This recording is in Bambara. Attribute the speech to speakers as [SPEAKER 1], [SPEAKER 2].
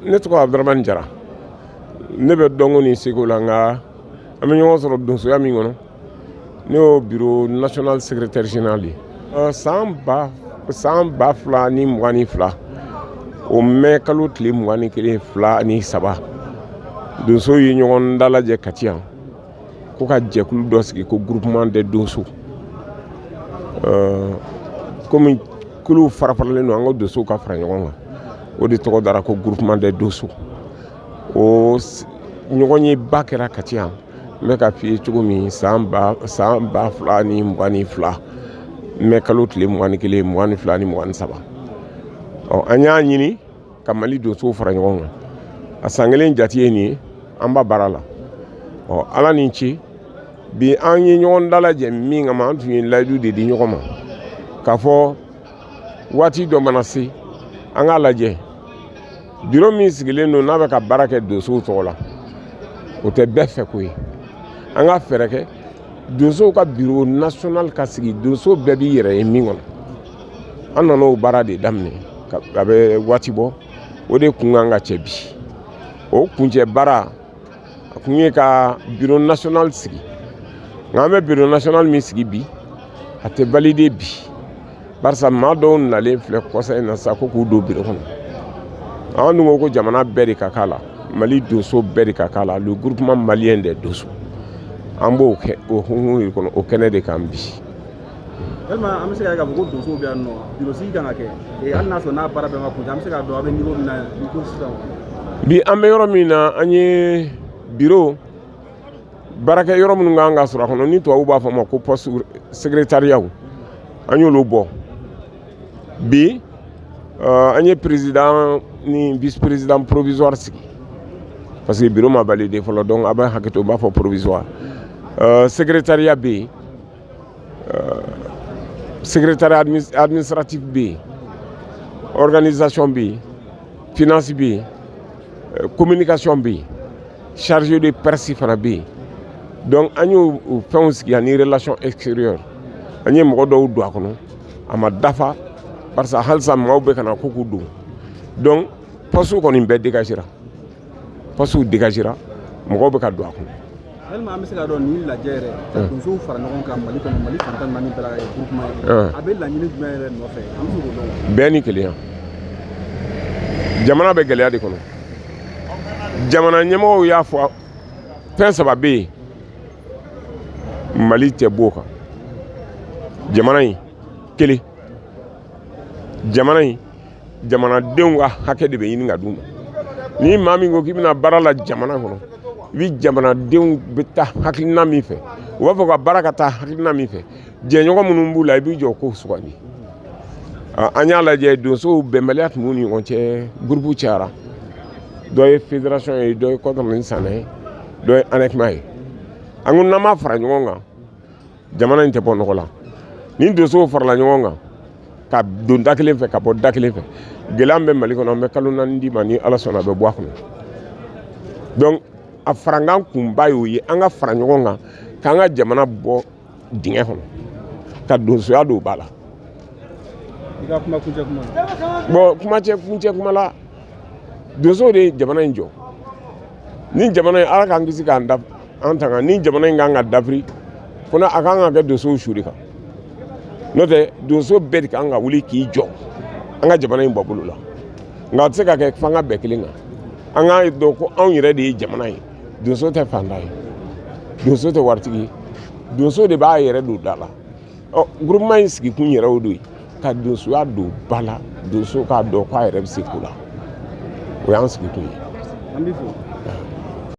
[SPEAKER 1] Ne tɔgɔ Abdramani Jara. Ne bɛ dɔnko ni seko la, nka an bɛ ɲɔgɔn sɔrɔ donsoya min kɔnɔ, ne y'o bureau national secrétaire général ye. San 2022, o mai kalo tile 21, 2 ani 3, donsow ye ɲɔgɔn dalajɛ Kati yan ko ka jɛkulu dɔ sigi ko groupement des donso. Komi kuluw fara faralen don, an ka donsow ka fara ɲɔgɔn kan, o de tɔgɔ dara ko groupement des donso. O ɲɔgɔn ye ba kɛra Kati yan, n bɛ ka f'i ye cogo min, san 2022, mai kalo tile 21, 22 ni 23. Ɔ, an y'a ɲini ka Mali donsow fara ɲɔgɔn kan. A san kelen jate ye nin ye, an b'a baara la. Ɔ, Ala ni ce, bi an ye ɲɔgɔn dalajɛ min kama, an tun ye layidu de di ɲɔgɔn ma k'a fɔ waati dɔ mana se, an k'a lajɛ biro min sigilen don n'a bɛ ka baara kɛ donsow tɔgɔ la, o tɛ bɛɛ fɛ ko ye. An ka fɛɛrɛ kɛ donsow ka bureau national ka sigi, donso bɛɛ b'i yɛrɛ ye min kɔnɔ. An nana o baara de daminɛ a bɛ waati bɔ. O de kun kan ka cɛ bi, o kuncɛ baara a kun ye ka bureau national sigi. Nka an bɛ bureau national min sigi bi, a tɛ valider bi, barisa maa dɔw nalen filɛ kɔsa in na sa ko k'u don bureau kɔnɔ. An dun ko ko jamana bɛɛ de ka k'a la, Mali donso bɛɛ de ka k'a la, le groupement malien des donso. An b'o kɛ o hukumu de kɔnɔ, o kɛnɛ de kan bi.
[SPEAKER 2] Yalima an bɛ se ka ye k'a fɔ ko donsow bɛ yan nɔ, biro sigi kan ka kɛ, hali n'a sɔrɔ n'a baara bɛɛ ma kuncɛ, an bɛ se k'a dɔn a bɛ niveau min na bi ko sisan?
[SPEAKER 1] Bi an bɛ yɔrɔ min na, an ye biro baarakɛ yɔrɔ minnu kan ka sɔrɔ a kɔnɔ, ni tubabuw b'a fɔ a ma ko poste secrétariat, an y'olu bɔ bi. An ye président ni vice président provisoire sigi, parce que bureau ma validé fɔlɔ, donc a bɛ hakɛ to, n b'a fɔ provisoire. Secrétariat bɛ yen, secrétariat administratif bɛ yen, organisation bɛ yen, finance bɛ yen, communication bɛ yen, chargé de presse fana bɛ yen. Donc an y'o fɛnw sigi ani relation extérieure. An ye mɔgɔ dɔw don a kɔnɔ, a ma dafa, barisa halisa maaw bɛ ka na ko k'u don. Donc poste kɔni bɛɛ dégagera, poste dégagera, mɔgɔw bɛ ka don a kɔnɔ.
[SPEAKER 2] Yalima an bɛ se k'a dɔn nin lajɛ yɛrɛ, ka donsow fara ɲɔgɔn kan Mali kɔnɔ, Mali fan 14 bɛɛ la, ka kɛ groupement ye, a bɛ laɲini jumɛn yɛrɛ nɔfɛ? An bɛ se k'o dɔn?
[SPEAKER 1] Bɛn ni kelenya. Jamana bɛ gɛlɛya de kɔnɔ. Jamana ɲɛmɔgɔw y'a fɔ, fɛn saba bɛ yen, Mali tɛ bɔ o kan. Jamana in kelen, jamana in jamanadenw ka hakɛ de bɛ ɲini ka d'u ma. Ni maa min ko k'i bɛna baara la jamana kɔnɔ, i bɛ jamanadenw bɛ taa hakilina min fɛ, u b'a fɔ ka baara ka taa hakilina min fɛ, jɛɲɔgɔn minnu b'u la, i b'i jɔ k'o sugandi. An y'a lajɛ, donsow bɛnbaliya tun b'u ni ɲɔgɔn cɛ, groupe cayara, dɔ ye fédération ye, dɔ ye kɔtɔnɔ ni sanɛ ye, dɔ ye ANECMA ye. An ko n'an ma fara ɲɔgɔn kan, jamana in tɛ bɔ nɔgɔ la. Ni donsow farala ɲɔgɔn kan ka don da kelen fɛ, ka bɔ da kelen fɛ, gɛlɛya min bɛ Mali kɔnɔ, an bɛ kalo 4 d'i ma, ni Ala sɔnna, a bɛ bɔ a kɔnɔ. Donc a farankan kunba y'o ye, an ka fara ɲɔgɔn kan k'an ka jamana bɔ dingɛ kɔnɔ, ka donsoya don ba la.
[SPEAKER 2] I ka kuma kuncɛ kuma na.
[SPEAKER 1] Bon, kuma cɛ kuncɛ kuma la, donsow de ye jamana in jɔ. Ni jamana in, Ala k'an kisi k'an da an tanga, ni jamana in kan ka dafiri fo a kan ka kɛ donsow su de kan. N'o tɛ, donso bɛɛ de kan ka wuli k'i jɔ an ka jamana in bɔ bolo la. Nka a tɛ se ka kɛ f'an ka bɛn kelen kan, an k'a dɔn ko anw yɛrɛ de ye jamana ye. Donso tɛ fantan ye, donso tɛ waritigi ye, donso de b'a yɛrɛ don da la. Ɔ, groupement in sigikun yɛrɛ o de ye ka donsoya don ba la, donso k'a dɔn k'a yɛrɛ bɛ se ko la. O y'an sigikun ye.
[SPEAKER 2] An b'i fo.